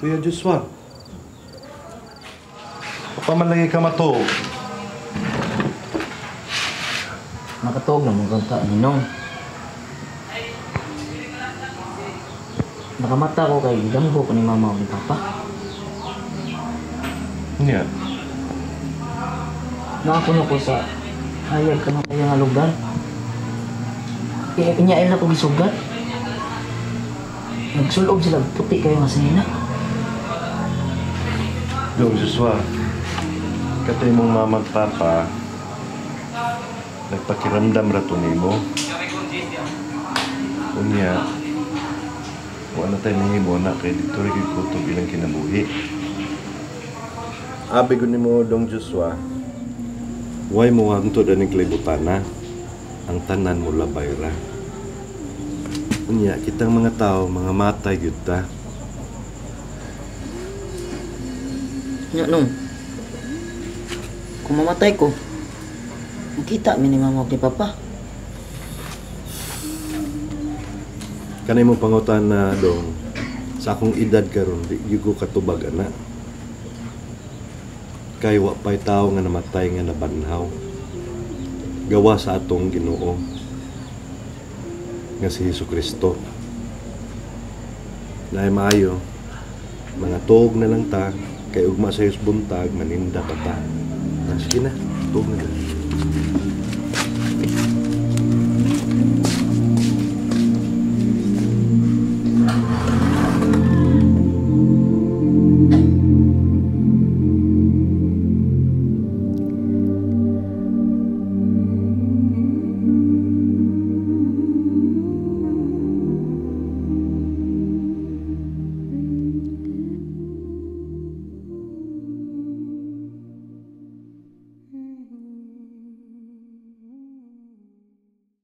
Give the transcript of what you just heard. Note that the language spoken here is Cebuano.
Kuya Joshua. Pa man lagi ka matuog. Nakatuog na mga kanta, Ninong. Nakamata ko kay gidamgo ko ni mama o ni papa. Nya. Nakakuno ko sa hayag ka na kaya nga lugar. Kaya kinyain na ko gisugat. Nagsulob sila, puti kayo nga sinina. Dong Joshua, katay mong mama at papa, nagpakiramdam ra to nimo. Unya, wala tayo mahimo na kay dito rin kutob ilang kinabuhi. Abi ko nimo, Dong Joshua, way mo hangtod aning kalibutana, ang tanan mo labay ra. Unya, kitang mga tao, mga matay gyud ta. Nya nung, kung mamatay ko, makita mi ni mama ug ni papa. Kanay mong pangutan na, Dong, sa akong edad karon di gyud ko katubag ana. Kay wa pay tawo nga namatay nga nabanhaw. Gawa sa atong Ginoo nga si Hesus Kristo. Naay maayo, mga tuog na lang ta, kay ugma sa buntag, maninda pa ta. Ah, sige na, tuog na ta.